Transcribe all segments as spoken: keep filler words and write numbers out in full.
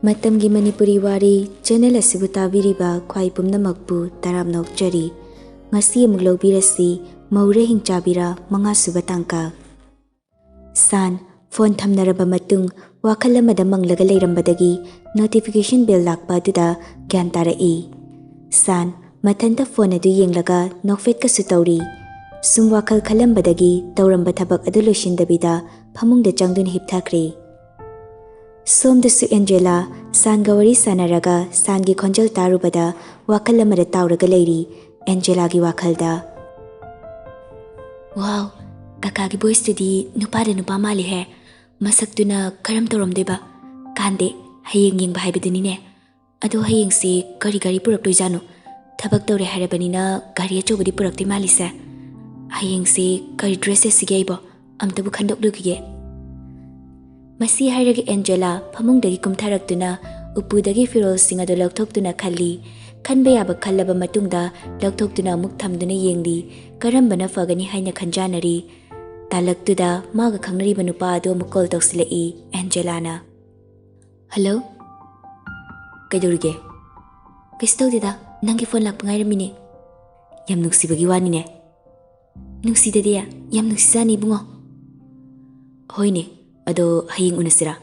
ꯃꯇꯝꯒꯤ ꯃꯅꯤꯄꯨꯔꯤ ꯋꯥꯔꯤ ꯆꯦꯅꯦꯜ ꯑꯁꯤꯕꯨ ꯇꯥꯕꯤꯔꯤꯕ ꯈ꯭ꯋꯥꯏ ꯄꯨꯝꯅꯃꯛꯄꯨ ꯇꯔꯥꯝꯅ ꯑꯣꯛꯆꯔꯤ꯫ ꯉꯁꯤ ꯑꯃꯨꯛ ꯂꯧꯕꯤꯔꯁꯤ ꯃꯧꯔꯦ ꯍꯤꯡꯆꯥꯕꯤꯔꯥ ꯃꯉꯥꯁꯨꯕ ꯇꯥꯡꯀꯛ꯫ ꯁꯥꯟ ꯐꯣꯟ ꯊꯝꯅꯔꯕ ꯃꯇꯨꯡ ꯋꯥꯈꯜ ꯑꯃꯗ ꯃꯪꯂꯒ ꯂꯩꯔꯝꯕꯗꯒꯤ ꯅꯣꯇꯤꯐꯤꯀꯦꯁꯟ ꯕꯦꯜ ꯂꯥꯛꯄ ꯑꯗꯨꯗ ꯒ꯭ꯌꯥꯟ ꯇꯥꯔꯛꯏ꯫ ꯁꯥꯟ ꯃꯊꯟꯇ ꯐꯣꯟ ꯑꯗꯨ ꯌꯦꯡꯂꯒ ꯅꯣꯛꯐꯦꯠꯀꯁꯨ ꯇꯧꯔꯤ꯫ ꯁꯨꯝ ꯋꯥꯈꯜ ꯈꯜꯂꯝꯕꯗꯒꯤ ꯇꯧꯔꯝꯕ ꯊꯕꯛ ꯑꯗꯨ ꯂꯣꯏꯁꯤꯟꯗꯕꯤꯗ ꯐꯃꯨꯡꯗ ꯆꯪꯗꯨꯅ ꯍꯤꯞꯊꯈ꯭ꯔꯦ꯫ ꯁꯣꯝꯗꯁꯨ ꯑꯦꯟꯖꯦꯂꯥ ꯁꯥꯟꯒ ꯋꯥꯔꯤ ꯁꯥꯟꯅꯔꯒ ꯁꯥꯟꯒꯤ ꯈꯣꯟꯖꯦꯜ ꯇꯥꯔꯨꯕꯗ ꯋꯥꯈꯜ ꯑꯃꯗ ꯇꯥꯎꯔꯒ ꯂꯩꯔꯤ꯫ ꯑꯦꯟꯖꯦꯂꯥꯒꯤ ꯋꯥꯈꯜꯗ, "ꯋꯥꯎ, ꯀꯀꯥꯒꯤ ꯚꯣꯏꯁꯇꯨꯗꯤ ꯅꯨꯄꯥꯗ ꯅꯨꯄꯥ ꯃꯥꯜꯂꯤꯍꯦ꯫ ꯃꯁꯛꯇꯨꯅ ꯀꯔꯝ ꯇꯧꯔꯝꯗꯣꯏꯕ? ꯀꯥꯟꯗꯦ, ꯍꯌꯦꯡ ꯌꯦꯡꯕ ꯍꯥꯏꯕꯗꯨꯅꯤꯅꯦ꯫ ꯑꯗꯣ ꯍꯌꯦꯡꯁꯤ ꯀꯔꯤ ꯒꯥꯔꯤ ꯄꯨꯔꯛꯇꯣꯏꯖꯥꯠꯅꯣ? ꯊꯕꯛ ꯇꯧꯔꯦ ꯍꯥꯏꯔꯕꯅꯤꯅ ꯒꯥꯔꯤ ꯑꯆꯧꯕꯗꯤ ꯄꯨꯔꯛꯇꯣꯏ ꯃꯥꯜꯂꯤꯁꯦ꯫ ꯍꯌꯦꯡꯁꯤ ꯀꯔꯤ ꯗ꯭ꯔꯦꯁ ꯁꯦꯠꯁꯤꯒꯦ ꯑꯩꯕꯣ? ꯑꯝꯇꯕꯨ ꯈꯟꯗꯣꯛꯂꯨꯈꯤꯒꯦ꯫" ꯃꯁꯤ ꯍꯥꯏꯔꯒ ꯑꯦꯟꯖꯦꯂꯥ ꯐꯃꯨꯡꯗꯒꯤ ꯀꯨꯝꯊꯔꯛꯇꯨꯅ ꯎꯄꯨꯗꯒꯤ ꯐꯤꯔꯣꯜꯁꯤꯡ ꯑꯗꯨ ꯂꯧꯊꯣꯛꯇꯨꯅ ꯈꯜꯂꯤ꯫ ꯈꯟꯕ ꯌꯥꯕ ꯈꯜꯂꯕ ꯃꯇꯨꯡꯗ ꯂꯧꯊꯣꯛꯇꯨꯅ ꯑꯃꯨꯛ ꯊꯝꯗꯨꯅ ꯌꯦꯡꯂꯤ꯫ ꯀꯔꯝꯕꯅ ꯐꯒꯅꯤ ꯍꯥꯏꯅ ꯈꯟꯖꯥꯅꯔꯤ꯫ ꯇꯥꯂꯛꯇꯨꯗ ꯃꯥꯒ ꯈꯪꯅꯔꯤꯕ ꯅꯨꯄꯥ ꯑꯗꯨ ꯑꯃꯨꯛ ꯀꯣꯜ ꯇꯧꯁꯤꯜꯂꯛꯏ ꯑꯦꯟꯖꯦꯂꯥꯅ꯫ "ꯍꯜꯂꯣ, ꯀꯩꯗꯧꯔꯤꯒꯦ?" "ꯀꯩꯁꯨ ꯇꯧꯗꯦꯗ, ꯅꯪꯒꯤ ꯐꯣꯟ ꯂꯥꯛꯄ ꯉꯥꯏꯔꯝꯃꯤꯅꯦ꯫" "ꯌꯥꯝ ꯅꯨꯡꯁꯤꯕꯒꯤ ꯋꯥꯅꯤꯅꯦ꯫" "ꯅꯨꯡꯁꯤꯗꯗꯤ, ꯌꯥꯝ ꯅꯨꯡꯁꯤꯖꯥꯅꯤ ꯏꯕꯨꯡꯉꯣ꯫" "ꯍꯣꯏꯅꯦ, ꯑꯗꯣ ꯍꯌꯦꯡ ꯎꯅꯁꯤꯔꯥ?"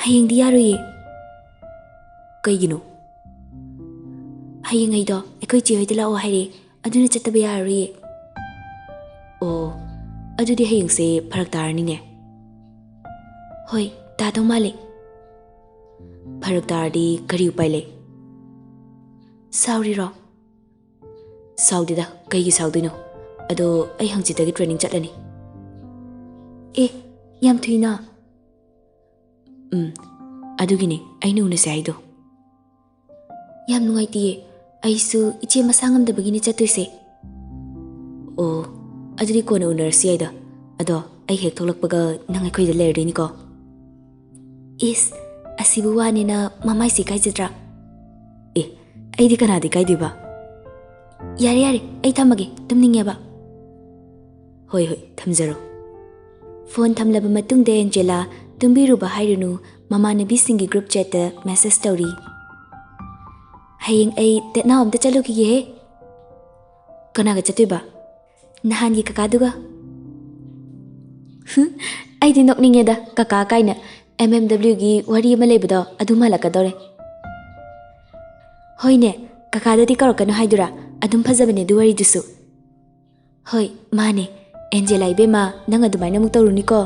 "ꯍꯌꯦꯡꯗꯤ ꯌꯥꯔꯣꯏꯌꯦ꯫" "ꯀꯩꯒꯤꯅꯣ?" "ꯍꯌꯦꯡ ꯑꯩꯗꯣ ꯑꯩꯈꯣꯏ ꯆꯦ ꯍꯣꯏꯗ ꯂꯥꯛꯑꯣ ꯍꯥꯏꯔꯦ, ꯑꯗꯨꯅ ꯆꯠꯇꯕ ꯌꯥꯔꯔꯣꯏꯌꯦ꯫" "ꯑꯣ, ꯑꯗꯨꯗꯤ ꯍꯌꯦꯡꯁꯦ ꯐꯔꯛ ꯇꯥꯔꯅꯤꯅꯦ꯫" "ꯍꯣꯏ, ꯇꯥꯗꯧ ꯃꯥꯜꯂꯦ꯫" "ꯐꯔꯛ ꯇꯥꯔꯗꯤ ꯀꯔꯤ ꯎꯄꯥꯏ ꯂꯩ?" "ꯁꯥꯎꯔꯤꯔꯣ?" "ꯁꯥꯎꯗꯦꯗ, ꯀꯩꯒꯤ ꯁꯥꯎꯗꯣꯏꯅꯣ? ꯑꯗꯣ ꯑꯩ ꯍꯪꯆꯤꯠꯇꯒꯤ ꯇ꯭ꯔꯦꯅꯤꯡ ꯆꯠꯂꯅꯤ꯫" "ꯑꯦ, ꯌꯥꯝ ꯊꯨꯏꯅ꯫" "ꯎꯝ, ꯑꯗꯨꯒꯤꯅꯦ ꯑꯩꯅ ꯎꯅꯁꯦ ꯍꯥꯏꯗꯣ꯫" "ꯌꯥꯝ ꯅꯨꯡꯉꯥꯏꯇꯤꯌꯦ, ꯑꯩꯁꯨ ꯏꯆꯦ ꯃꯁꯥ ꯉꯝꯗꯕꯒꯤꯅꯦ ꯆꯠꯇꯣꯏꯁꯦ꯫" "ꯑꯣ, ꯑꯗꯨꯗꯤ ꯀꯣꯟꯅ ꯎꯅꯔꯁꯨ ꯌꯥꯏꯗ꯫ ꯑꯗꯣ ꯑꯩ ꯍꯦꯛ ꯊꯣꯛꯂꯛꯄꯒ ꯅꯪ ꯑꯩꯈꯣꯏꯗ ꯂꯩꯔꯗꯣꯏꯅꯤꯀꯣ꯫" "ꯏꯁ, ꯑꯁꯤꯕꯨ ꯋꯥꯅꯦꯅ ꯃꯃꯥꯏꯁꯦ ꯏꯀꯥꯏꯖꯗ꯭ꯔꯥ?" "ꯑꯦ, ꯑꯩꯗꯤ ꯀꯅꯥꯗ ꯏꯀꯥꯏꯗꯣꯏꯕ?" "ꯌꯥꯔꯦ, ꯌꯥꯔꯦ, ꯑꯩ ꯊꯝꯃꯒꯦ, ꯇꯨꯝꯅꯤꯡꯉꯦꯕ꯫" "ꯍꯣꯏ, ꯍꯣꯏ, ꯊꯝꯖꯔꯣ꯫" ꯐꯣꯟ ꯊꯝꯂꯕ ꯃꯇꯨꯡꯗ ꯑꯦꯟꯖꯦꯂꯥ ꯇꯨꯝꯕꯤꯔꯨꯕ ꯍꯥꯏꯔꯨꯅꯨ, ꯃꯃꯥꯟꯅꯕꯤꯁꯤꯡꯒꯤ group chatꯇ message ꯇꯧꯔꯤ꯫ "ꯍꯌꯦꯡ ꯑꯩ ꯇꯦꯠꯅꯥꯎ ꯑꯝꯇ ꯆꯠꯂꯨꯈꯤꯒꯦꯍꯦ꯫" "ꯀꯅꯥꯒ ꯆꯠꯇꯣꯏꯕ?" "ꯅꯍꯥꯟꯒꯤ ꯀꯀꯥꯗꯨꯒ꯫" "ꯍꯨꯝ, ꯑꯩꯗꯤ ꯅꯣꯛꯅꯤꯡꯉꯦꯗ, ꯀꯀꯥ ꯀꯥꯏꯅ꯫ M M W ꯒꯤ ꯋꯥꯔꯤ ꯑꯃ ꯂꯩꯕꯗꯣ ꯑꯗꯨ ꯃꯥꯜꯂꯛꯀꯗꯧꯔꯦ꯫" "ꯍꯣꯏꯅꯦ, ꯀꯀꯥꯗꯗꯤ ꯀꯧꯔꯛꯀꯅꯨ ꯍꯥꯏꯗꯨꯔꯥ? ꯑꯗꯨꯝ ꯐꯖꯕꯅꯦ ꯑꯗꯨ ꯋꯥꯔꯤꯗꯨꯁꯨ꯫" "ꯍꯣꯏ, ꯃꯥꯅꯦ꯫ ꯑꯦꯟꯖꯦꯂꯥ ꯏꯕꯦꯝꯃ, ꯅꯪ ꯑꯗꯨꯃꯥꯏꯅ ꯑꯃꯨꯛ ꯇꯧꯔꯨꯅꯤꯀꯣ꯫"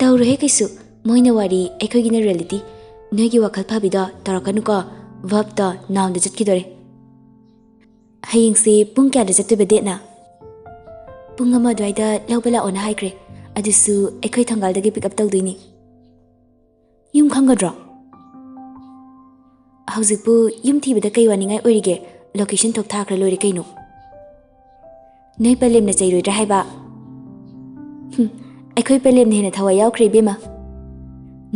"ꯇꯧꯔꯣꯏꯍꯦ ꯀꯩꯁꯨ꯫ ꯃꯣꯏꯅ ꯋꯥꯔꯤ, ꯑꯩꯈꯣꯏꯒꯤꯅ reality꯫ ꯅꯣꯏꯒꯤ ꯋꯥꯈꯜ ꯐꯕꯤꯗꯣ ꯇꯧꯔꯛꯀꯅꯨꯀꯣ꯫ Verb ꯇꯣ noun ꯗ ꯆꯠꯈꯤꯗꯣꯔꯦ꯫" "ꯍꯌꯦꯡꯁꯦ ꯄꯨꯡ ꯀꯌꯥꯗ ꯆꯠꯇꯣꯏꯕ date ꯅ?" "ꯄꯨꯡ ꯑꯃ ꯑꯗꯨꯋꯥꯏꯗ ꯂꯧꯕ ꯂꯥꯛꯑꯣꯅ ꯍꯥꯏꯈ꯭ꯔꯦ꯫ ꯑꯗꯨꯁꯨ ꯑꯩꯈꯣꯏ ꯊꯪꯒꯥꯜꯗꯒꯤ pick up ꯇꯧꯗꯣꯏꯅꯤ꯫" "ꯌꯨꯝ ꯈꯪꯒꯗ꯭ꯔꯣ?" "ꯍꯧꯖꯤꯛꯄꯨ ꯌꯨꯝ ꯊꯤꯕꯗ ꯀꯩ ꯋꯥꯅꯤꯡꯉꯥꯏ ꯑꯣꯏꯔꯤꯒꯦ? Location ꯊꯣꯛ ꯊꯥꯈ꯭ꯔ ꯂꯣꯏꯔꯦ ꯀꯩꯅꯣ꯫" "ꯅꯣꯏ ꯄꯂꯦꯝꯅ ꯆꯩꯔꯣꯏꯗ꯭ꯔꯥ ꯍꯥꯏꯕ?" "ꯍꯨꯝ, ꯑꯩꯈꯣꯏ ꯄꯂꯦꯝꯅ ꯍꯦꯟꯅ ꯊꯋꯥꯏ ꯌꯥꯎꯈ꯭ꯔꯦ ꯏꯕꯦꯝꯃ꯫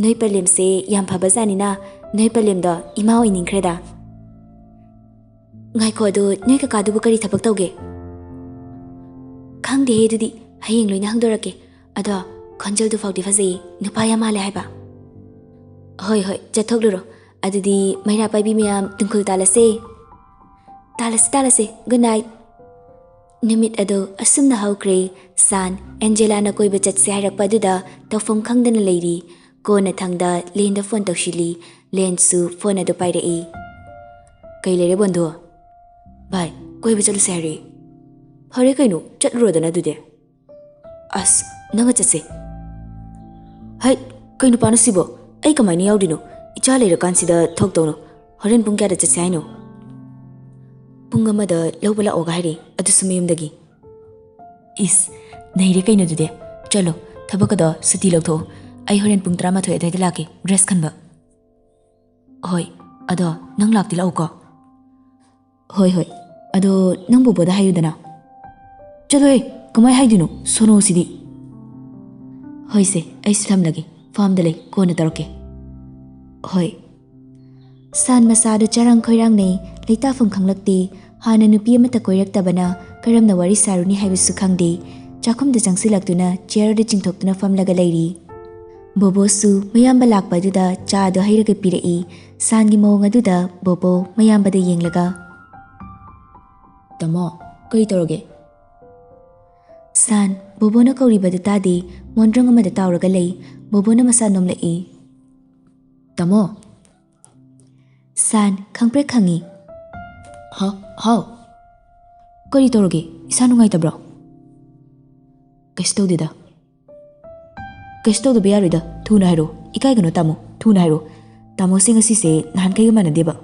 ꯅꯣꯏ ꯄꯂꯦꯝꯁꯦ ꯌꯥꯝ ꯐꯕ ꯖꯥꯠꯅꯤꯅ, ꯅꯣꯏ ꯄꯂꯦꯝꯗꯣ ꯏꯃꯥ ꯑꯣꯏꯅꯤꯡꯈ꯭ꯔꯦꯗ꯫" "ꯉꯥꯏꯈꯣ, ꯑꯗꯣ ꯅꯣꯏ ꯀꯀꯥꯗꯨꯕꯨ ꯀꯔꯤ ꯊꯕꯛ ꯇꯧꯒꯦ?" "ꯈꯪꯗꯦꯍꯦ ꯑꯗꯨꯗꯤ, ꯍꯌꯦꯡ ꯂꯣꯏꯅ ꯍꯪꯗꯣꯔꯛꯀꯦ꯫ ꯑꯗꯣ ꯈꯣꯟꯖꯦꯜꯗꯨ ꯐꯥꯎꯗꯤ ꯐꯖꯩꯌꯦ, ꯅꯨꯄꯥ ꯌꯥꯝ ꯃꯥꯜꯂꯦ ꯍꯥꯏꯕ꯫" "ꯍꯣꯏ ꯍꯣꯏ, ꯆꯠꯊꯣꯛꯂꯨꯔꯣ꯫ ꯑꯗꯨꯗꯤ ꯃꯩꯔꯥ ꯄꯥꯏꯕꯤ ꯃꯌꯥꯝ ꯇꯨꯡꯈꯨꯜ ꯇꯥꯜꯂꯁꯦ꯫" "ꯇꯥꯜꯂꯁꯤ ꯇꯥꯜꯂꯁꯤ, good night꯫" ꯅꯨꯃꯤꯠ ꯑꯗꯨ ꯑꯁꯨꯝꯅ ꯍꯧꯈ꯭ꯔꯦ꯫ ꯁꯥꯟ, ꯑꯦꯟꯖꯦꯂꯥꯅ ꯀꯣꯏꯕ ꯆꯠꯁꯦ ꯍꯥꯏꯔꯛꯄ ꯑꯗꯨꯗ ꯇꯧꯐꯝ ꯈꯪꯗꯅ ꯂꯩꯔꯤ꯫ ꯀꯣꯟꯅꯊꯪꯗ ꯂꯦꯟꯗ phone ꯇꯧꯁꯤꯜꯂꯤ꯫ ꯂꯦꯟꯁꯨ phone ꯑꯗꯨ ꯄꯥꯏꯔꯛꯏ꯫ "ꯀꯩ ꯂꯩꯔꯦ ꯕꯣꯟꯗꯨ?" "ꯚꯥꯏ, ꯀꯣꯏꯕ ꯆꯠꯂꯨꯁꯦ ꯍꯥꯏꯔꯛꯏ꯫" "ꯐꯔꯦ ꯀꯩꯅꯣ, ꯆꯠꯂꯨꯔꯣꯗꯅ ꯑꯗꯨꯗꯤ꯫" "ꯑꯁ, ꯅꯪꯒ ꯆꯠꯁꯦ꯫" "ꯍꯩ, ꯀꯩ ꯅꯨꯄꯥꯅꯣ ꯁꯤꯕꯣ? ꯑꯩ ꯀꯃꯥꯏꯅ ꯌꯥꯎꯗꯣꯏꯅꯣ? ꯏꯆꯥ ꯂꯩꯔꯀꯥꯟꯁꯤꯗ ꯊꯣꯛꯇꯧꯅꯣ꯫ ꯍꯣꯔꯦꯟ ꯄꯨꯡ ꯀꯌꯥꯗ ꯆꯠꯁꯦ ꯍꯥꯏꯅꯣ?" "ꯄꯨꯡ ꯑꯃꯗ ꯂꯧꯕ ꯂꯥꯛꯑꯣꯒ ꯍꯥꯏꯔꯤ, ꯑꯗꯨꯁꯨ ꯃꯌꯨꯝꯗꯒꯤ꯫" "ꯏꯁ, ꯅꯩꯔꯦ ꯀꯩꯅꯣ ꯑꯗꯨꯗꯤ꯫ ꯆꯠꯂꯣ, ꯊꯕꯛ ꯑꯗꯣ ꯁꯨꯇꯤ ꯂꯧꯊꯣꯛꯑꯣ꯫ ꯑꯩ ꯍꯣꯔꯦꯟ ꯄꯨꯡ ꯇꯔꯥꯃꯥꯊꯣꯏ ꯑꯗꯨꯋꯥꯏꯗ ꯂꯥꯛꯀꯦ, dress ꯈꯟꯕ꯫" "ꯍꯣꯏ, ꯑꯗꯣ ꯅꯪ ꯂꯥꯛꯇꯤ ꯂꯥꯛꯎꯀꯣ꯫" "ꯍꯣꯏ ꯍꯣꯏ, ꯑꯗꯣ ꯅꯪ ꯕꯣꯕꯣꯗ ꯍꯥꯏꯌꯨꯗꯅ꯫" "ꯆꯠꯂꯣꯍꯦ, ꯀꯃꯥꯏ ꯍꯥꯏꯗꯣꯏꯅꯣ, ꯁꯣꯅꯣꯁꯤꯗꯤ꯫" "ꯍꯣꯏꯁꯦ, ꯑꯩꯁꯨ ꯊꯝꯂꯒꯦ, farmꯗ ꯂꯩ, ꯀꯣꯟꯅ ꯇꯧꯔꯛꯀꯦ꯫" "ꯍꯣꯏ꯫" ꯁꯥꯟ ꯃꯁꯥꯗꯨ ꯆꯔꯥꯡ ꯈꯣꯏꯔꯥꯡꯅꯩ, ꯂꯩꯇꯥꯐꯝ ꯈꯪꯂꯛꯇꯦ꯫ ꯍꯥꯟꯅ ꯅꯨꯄꯤ ꯑꯃꯠꯇ ꯀꯣꯏꯔꯛꯇꯕꯅ ꯀꯔꯝꯅ ꯋꯥꯔꯤ ꯁꯥꯔꯨꯅꯤ ꯍꯥꯏꯕꯁꯨ ꯈꯪꯗꯦ꯫ ꯆꯥꯛꯈꯨꯝꯗ ꯆꯪꯁꯤꯜꯂꯛꯇꯨꯅ chairꯗ ꯆꯤꯡꯊꯣꯛꯇꯨꯅ ꯐꯝꯂꯒ ꯂꯩꯔꯤ꯫ ꯕꯣꯕꯣꯁꯨ ꯃꯌꯥꯝꯕ ꯂꯥꯛꯄ ꯑꯗꯨꯗ ꯆꯥꯗꯣ ꯍꯩꯔꯒ ꯄꯤꯔꯛꯏ꯫ ꯁꯥꯟꯒꯤ ꯃꯑꯣꯡ ꯑꯗꯨꯗ ꯕꯣꯕꯣ ꯃꯌꯥꯝꯕꯗ ꯌꯦꯡꯂꯒ, "ꯇꯥꯃꯣ, ꯀꯔꯤ ꯇꯧꯔꯒꯦ?" ꯁꯥꯟ, ꯕꯣꯕꯣꯅ ꯀꯧꯔꯤꯕꯗꯨ ꯇꯥꯗꯦ, ꯃꯣꯟꯗ꯭ꯔꯪ ꯑꯃꯗ ꯇꯥꯎꯔꯒ ꯂꯩ꯫ ꯕꯣꯕꯣꯅ ꯃꯁꯥ ꯅꯣꯝꯂꯛꯏ꯫ "ꯇꯥꯃꯣ!" ꯁꯥꯟ, ꯈꯪꯄ꯭ꯔꯦꯛ ꯈꯪꯉꯤ꯫ "ꯍꯥ? ꯍꯥꯎ? ꯀꯔꯤ ꯇꯧꯔꯒꯦ? ꯏꯁꯥ ꯅꯨꯡꯉꯥꯏꯇꯕ꯭ꯔꯣ?" "ꯀꯩꯁꯨ ꯇꯧꯗꯦꯗ꯫" "ꯀꯩꯁꯨ ꯇꯧꯗꯕ ꯌꯥꯔꯣꯏꯗ, ꯊꯨꯅ ꯍꯥꯏꯔꯣ꯫ ꯏꯀꯥꯏꯒꯅꯣ ꯇꯥꯃꯣ, ꯊꯨꯅ ꯍꯥꯏꯔꯣ꯫ ꯇꯥꯃꯣꯁꯦ ꯉꯁꯤꯁꯦ ꯅꯍꯥꯟꯈꯩꯒ ꯃꯥꯟꯅꯗꯦꯕ꯫"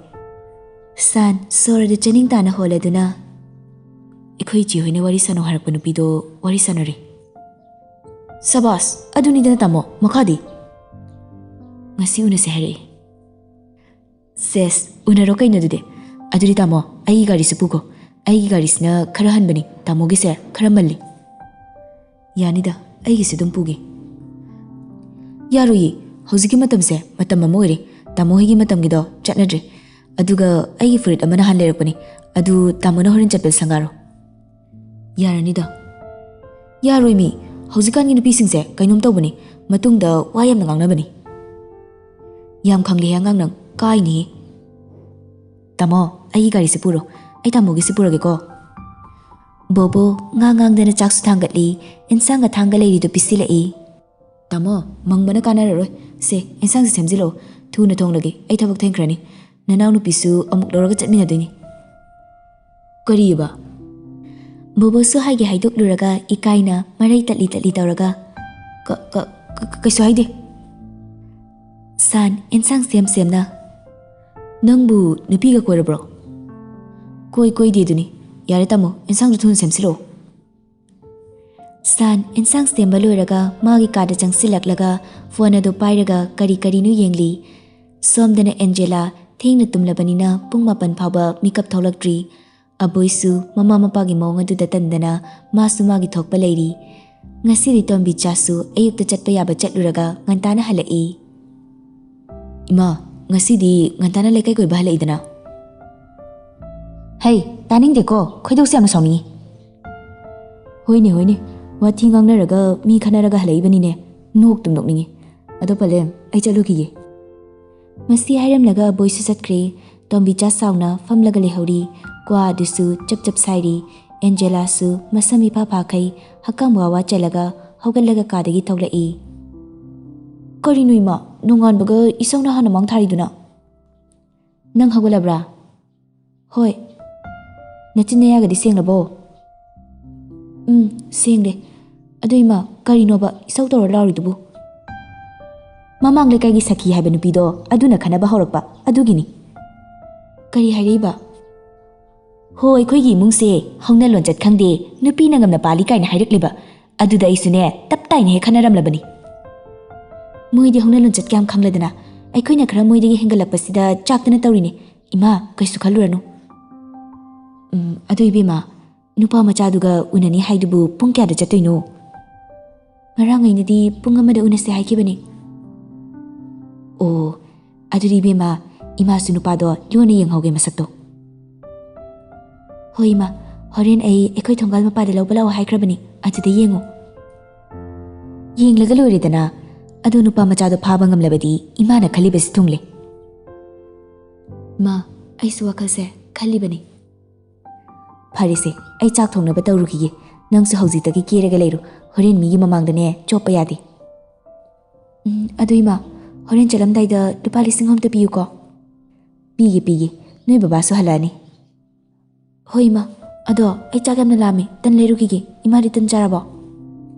ꯁꯥꯟ, ꯁꯣꯔ ꯑꯗꯨ ꯆꯅꯤꯡ ꯇꯥꯅ ꯍꯣꯜꯂꯗꯨꯅ, "ꯑꯩꯈꯣꯏ ꯏꯆꯦ ꯍꯣꯏꯅ ꯋꯥꯔꯤ ꯁꯥꯟꯅꯧ ꯍꯥꯏꯔꯛꯄ ꯅꯨꯄꯤꯗꯣ ꯋꯥꯔꯤ ꯁꯥꯟꯅꯔꯤ꯫" "ꯁꯕꯥꯁ, ꯑꯗꯨꯅꯤꯗꯅ ꯇꯥꯃꯣ, ꯃꯈꯥꯗꯤ?" "ꯉꯁꯤ ꯎꯅꯁꯦ ꯍꯥꯏꯔꯛꯑꯦ꯫" "ꯁꯦꯁ, ꯎꯅꯔꯣ ꯀꯩꯅꯣ ꯑꯗꯨꯗꯤ꯫ ꯑꯗꯨꯗꯤ ꯇꯥꯃꯣ, ꯑꯩꯒꯤ ꯒꯥꯔꯤꯁꯨ ꯄꯨꯈꯣ꯫ ꯑꯩꯒꯤ ꯒꯥꯔꯤꯁꯤꯅ ꯈꯔ ꯍꯟꯕꯅꯤ, ꯇꯥꯃꯣꯒꯤꯁꯦ ꯈꯔ ꯃꯜꯂꯤ꯫" "ꯌꯥꯅꯤꯗ, ꯑꯩꯒꯤꯁꯨ ꯑꯗꯨꯝ ꯄꯨꯒꯦ꯫" "ꯌꯥꯔꯣꯏꯌꯦ, ꯍꯧꯖꯤꯛꯀꯤ ꯃꯇꯝꯁꯦ ꯃꯇꯝ ꯑꯃ ꯑꯣꯏꯔꯦ꯫ ꯇꯥꯃꯣ ꯍꯣꯏꯒꯤ ꯃꯇꯝꯒꯤꯗꯣ ꯆꯠꯅꯗ꯭ꯔꯦ꯫ ꯑꯗꯨꯒ ꯑꯩꯒꯤ ꯐꯨꯔꯤꯠ ꯑꯃ ꯅꯍꯥꯟ ꯂꯩꯔꯛꯄꯅꯤ, ꯑꯗꯨ ꯇꯥꯃꯣꯅ ꯍꯣꯔꯦꯟ ꯆꯠꯄꯗ ꯁꯪꯒꯥꯔꯣ꯫" "ꯌꯥꯔꯅꯤꯗ꯫" "ꯌꯥꯔꯣꯏꯃꯤ, ꯍꯧꯖꯤꯛꯀꯥꯟꯒꯤ ꯅꯨꯄꯤꯁꯤꯡꯁꯦ ꯀꯩꯅꯣꯝ ꯇꯧꯕꯅꯤ, ꯃꯇꯨꯡꯗ ꯋꯥ ꯌꯥꯝꯅ ꯉꯥꯡꯅꯕꯅꯤ꯫" "ꯌꯥꯝ ꯈꯪꯂꯦꯍꯦ ꯑꯉꯥꯡ ꯅꯪ, ꯀꯥꯏꯅꯤꯍꯦ꯫" "ꯇꯥꯃꯣ, ꯑꯩꯒꯤ ꯒꯥꯔꯤꯁꯦ ꯄꯨꯔꯣ, ꯑꯩ ꯇꯥꯃꯣꯒꯤꯁꯦ ꯄꯨꯔꯒꯦꯀꯣ꯫" ꯕꯣꯕꯣ ꯉꯥ ꯉꯥꯡꯗꯅ ꯆꯥꯛꯁꯨ ꯊꯥꯡꯒꯠꯂꯤ, ꯏꯟꯁꯥꯡꯒ ꯊꯥꯡꯒ ꯂꯩꯔꯤꯗꯨ ꯄꯤꯁꯤꯜꯂꯛꯏ꯫ "ꯇꯥꯃꯣ, ꯃꯪꯕꯅ ꯀꯥꯟꯅꯔꯔꯣꯏ꯫ ꯁꯦ, ꯏꯟꯁꯥꯡꯁꯦ ꯁꯦꯝꯖꯤꯜꯂꯛꯑꯣ, ꯊꯨꯅ ꯊꯣꯡꯂꯒꯦ, ꯑꯩ ꯊꯕꯛ ꯊꯦꯡꯈ꯭ꯔꯅꯤ꯫ ꯅꯅꯥꯎꯅꯨꯄꯤꯁꯨ ꯑꯃꯨꯛ ꯂꯧꯔꯒ ꯆꯠꯃꯤꯟꯅꯗꯣꯏꯅꯤ꯫" "ꯀꯔꯤꯑꯕ?" ꯕꯣꯕꯣꯁꯨ ꯍꯥꯏꯒꯦ ꯍꯥꯏꯗꯣꯛꯂꯨꯔꯒ ꯏꯀꯥꯏꯅ ꯃꯔꯩ ꯇꯠꯂꯤ ꯇꯠꯂꯤ ꯇꯧꯔꯒ, "ꯀ-, ꯀ-, ꯀ-, ꯀꯩꯁꯨ ꯍꯥꯏꯗꯦ꯫" ꯁꯥꯟ, ꯏꯟꯁꯥꯡ ꯁꯦꯝ ꯁꯦꯝꯅ, "ꯅꯪꯕꯨ ꯅꯨꯄꯤꯒ ꯀꯣꯏꯔꯕ꯭ꯔꯣ?" "ꯀꯣꯏ ꯀꯣꯏꯗꯦ ꯑꯗꯨꯅꯤ꯫ ꯌꯥꯔꯦ ꯇꯥꯃꯣ, ꯏꯟꯁꯥꯡꯗꯨ ꯊꯨꯅ ꯁꯦꯝꯁꯤꯜꯂꯛꯑꯣ꯫" ꯁꯥꯟ, ꯏꯟꯁꯥꯡ ꯁꯦꯝꯕ ꯂꯣꯏꯔꯒ ꯃꯥꯒꯤ ꯀꯥꯗ ꯆꯪꯁꯤꯜꯂꯛꯂꯒ ꯐꯣꯟ ꯑꯗꯨ ꯄꯥꯏꯔꯒ ꯀꯔꯤ ꯀꯔꯤꯅꯣ ꯌꯦꯡꯂꯤ꯫ ꯁꯣꯝꯗꯅ ꯑꯦꯟꯖꯦꯂꯥ ꯊꯦꯡꯅ ꯇꯨꯝꯂꯕꯅꯤꯅ ꯄꯨꯡ ꯃꯥꯄꯟ ꯐꯥꯎꯕ ꯃꯤꯀꯞ ꯊꯣꯛꯂꯛꯇ꯭ꯔꯤ꯫ ꯑꯕꯣꯏꯁꯨ ꯃꯃꯥ ꯃꯄꯥꯒꯤ ꯃꯑꯣꯡ ꯑꯗꯨꯗ ꯇꯟꯗꯅ ꯃꯥꯁꯨ ꯃꯥꯒꯤ ꯊꯣꯛꯄ ꯂꯩꯔꯤ꯫ ꯉꯁꯤꯗꯤ ꯇꯣꯝꯕꯤꯆꯥꯁꯨ ꯑꯌꯨꯛꯇ ꯆꯠꯄ ꯌꯥꯕ ꯆꯠꯂꯨꯔꯒ ꯉꯟꯇꯥꯅ ꯍꯜꯂꯛꯏ꯫ "ꯏꯃꯥ, ꯉꯁꯤꯗꯤ ꯉꯟꯇꯥꯅ ꯂꯩꯀꯥꯏ ꯀꯣꯏꯕ ꯍꯜꯂꯛꯏꯗꯅ?" "ꯍꯩ, ꯇꯥꯅꯤꯡꯗꯦꯀꯣ, ꯈꯣꯏꯗꯧꯁꯦ ꯌꯥꯝꯅ ꯁꯥꯎꯅꯤꯡꯉꯤ꯫" "ꯍꯣꯏꯅꯦ, ꯍꯣꯏꯅꯦ, ꯋꯥꯊꯤ ꯉꯥꯡꯅꯔꯒ ꯃꯤ ꯈꯠꯅꯔꯒ ꯍꯜꯂꯛꯏꯕꯅꯤꯅꯦ, ꯅꯣꯛꯇꯨꯝ ꯅꯣꯛꯅꯤꯡꯉꯤ꯫ "ꯑꯗꯣ ꯄꯂꯦꯝ, ꯑꯩ ꯆꯠꯂꯨꯈꯤꯒꯦ꯫" ꯃꯁꯤ ꯍꯥꯏꯔꯝꯂꯒ ꯑꯕꯣꯏꯁꯨ ꯆꯠꯈ꯭ꯔꯦ꯫ ꯇꯣꯝꯕꯤꯆꯥ ꯁꯥꯎꯅ ꯐꯝꯂꯒ ꯂꯩꯍꯧꯔꯤ꯫ ꯀ꯭ꯋꯥ ꯑꯗꯨꯁꯨ ꯆꯞ ꯆꯞ ꯁꯥꯏꯔꯤ꯫ ꯑꯦꯟꯖꯦꯂꯥꯁꯨ ꯃꯁꯝ ꯏꯐꯥ ꯐꯥꯈꯩ ꯍꯛꯀꯥꯝ ꯋꯥ ꯋꯥ ꯆꯜꯂꯒ ꯍꯧꯒꯠꯂꯒ ꯀꯥꯗꯒꯤ ꯊꯣꯛꯂꯛꯏ꯫ "ꯀꯔꯤꯅꯣ ꯏꯃꯥ, ꯅꯣꯡꯉꯥꯟꯕꯒ ꯏꯁꯧꯅ ꯍꯥꯟꯅ ꯃꯥꯡ ꯊꯥꯔꯤꯗꯨꯅ?" "ꯅꯪ ꯍꯧꯒꯠꯂꯕ꯭ꯔꯥ?" "ꯍꯣꯏ꯫" "ꯅꯆꯤꯟ ꯅꯌꯥꯒꯗꯤ ꯁꯦꯡꯂꯕꯣ?" "ꯎꯝ, ꯁꯦꯡꯂꯦ꯫ ꯑꯗꯨ ꯏꯃꯥ, ꯀꯔꯤꯅꯣꯕ ꯏꯁꯧ ꯇꯧꯔ ꯂꯥꯎꯔꯤꯗꯨꯕꯨ?" "ꯃꯃꯥꯡ ꯂꯩꯀꯥꯏꯒꯤ ꯁꯈꯤ ꯍꯥꯏꯕ ꯅꯨꯄꯤꯗꯣ, ꯑꯗꯨꯅ ꯈꯟꯅꯕ ꯍꯧꯔꯛꯄ, ꯑꯗꯨꯒꯤꯅꯤ꯫" "ꯀꯔꯤ ꯍꯥꯏꯔꯛꯏꯕ?" "ꯍꯣ, ꯑꯩꯈꯣꯏꯒꯤ ꯏꯃꯨꯡꯁꯦ ꯍꯧꯅ ꯂꯣꯟꯆꯠ ꯈꯪꯗꯦ, ꯅꯨꯄꯤꯅ ꯉꯝꯅ ꯄꯥꯜꯂꯤ ꯀꯥꯏꯅ ꯍꯥꯏꯔꯛꯂꯤꯕ꯫ ꯑꯗꯨꯗ ꯑꯩꯁꯨꯅꯦ, ꯇꯞ ꯇꯥꯏꯅ ꯍꯦꯛ ꯈꯟꯅꯔꯝꯂꯕꯅꯤ꯫" "ꯃꯣꯏꯗꯤ ꯍꯧꯅ ꯂꯣꯟꯆꯠ ꯀꯌꯥꯝ ꯈꯪꯂꯗꯅ? ꯑꯩꯈꯣꯏꯅ ꯈꯔ ꯃꯣꯏꯗꯒꯤ ꯍꯦꯟꯒꯠꯂꯛꯄꯁꯤꯗ ꯆꯥꯛꯇꯅ ꯇꯧꯔꯤꯅꯦ꯫ ꯏꯃꯥ, ꯀꯩꯁꯨ ꯈꯜꯂꯨꯔꯅꯨ꯫" "ꯎꯝ, ꯑꯗꯨ ꯏꯕꯦꯝꯃ, ꯅꯨꯄꯥ ꯃꯆꯥꯗꯨꯒ ꯎꯅꯅꯤ ꯍꯥꯏꯗꯨꯕꯨ ꯄꯨꯡ ꯀꯌꯥꯗ ꯆꯠꯇꯣꯏꯅꯣ?" "ꯉꯔꯥꯡ ꯑꯩꯅꯗꯤ ꯄꯨꯡ ꯑꯃꯗ ꯎꯅꯁꯦ ꯍꯥꯏꯈꯤꯕꯅꯤ꯫" "ꯑꯣ, ꯑꯗꯨꯗꯤ ꯏꯕꯦꯝꯃ, ꯏꯃꯥꯁꯨ ꯅꯨꯄꯥꯗꯣ ꯂꯣꯟꯅ ꯌꯦꯡꯍꯧꯒꯦ ꯃꯁꯛꯇꯣ꯫" "ꯍꯣꯏ ꯏꯃꯥ, ꯍꯣꯔꯦꯟ ꯑꯩ ꯑꯩꯈꯣꯏ ꯊꯣꯡꯒꯥꯜ ꯃꯄꯥꯗ ꯂꯧꯕ ꯂꯥꯛꯑꯣ ꯍꯥꯏꯈ꯭ꯔꯕꯅꯤ, ꯑꯗꯨꯗ ꯌꯦꯡꯉꯨ꯫" "ꯌꯦꯡꯂꯒ ꯂꯣꯏꯔꯦꯗꯅ꯫ ꯑꯗꯣ ꯅꯨꯄꯥ ꯃꯆꯥꯗꯣ ꯐꯥꯕ ꯉꯝꯂꯕꯗꯤ ꯏꯃꯥꯅ ꯈꯜꯂꯤꯕꯁꯤ ꯊꯨꯡꯂꯦ꯫" "ꯃꯥ, ꯑꯩꯁꯨ ꯋꯥꯈꯜꯁꯦ ꯈꯜꯂꯤꯕꯅꯤ꯫" "ꯐꯔꯦꯁꯦ, ꯑꯩ ꯆꯥꯛ ꯊꯣꯡꯅꯕ ꯇꯧꯔꯨꯈꯤꯒꯦ꯫ ꯅꯪꯁꯨ ꯍꯧꯖꯤꯛꯇꯒꯤ ꯀꯦꯔꯒ ꯂꯩꯔꯣ, ꯍꯣꯔꯦꯟ ꯃꯤꯒꯤ ꯃꯃꯥꯡꯗꯅꯦ ꯆꯣꯞꯄ ꯌꯥꯗꯦ꯫" "ꯎꯝ, ꯑꯗꯨ ꯏꯃꯥ, ꯍꯣꯔꯦꯟ ꯆꯠꯂꯝꯗꯥꯏꯗ ꯂꯨꯄꯥ ꯂꯤꯁꯤꯡ ꯑꯍꯨꯝꯇ ꯄꯤꯌꯨꯀꯣ꯫" "ꯄꯤꯒꯦ, ꯄꯤꯒꯦ꯫ ꯅꯣꯏ ꯕꯕꯥꯁꯨ ꯍꯜꯂꯛꯑꯅꯤ꯫" "ꯍꯣꯏ ꯏꯃꯥ, ꯑꯗꯣ ꯑꯩ ꯆꯥꯛ ꯌꯥꯝꯅ ꯂꯥꯝꯃꯦ, ꯇꯟ ꯂꯩꯔꯨꯈꯤꯒꯦ꯫ ꯏꯃꯥꯗꯤ ꯇꯟ ꯆꯥꯔꯕꯣ?"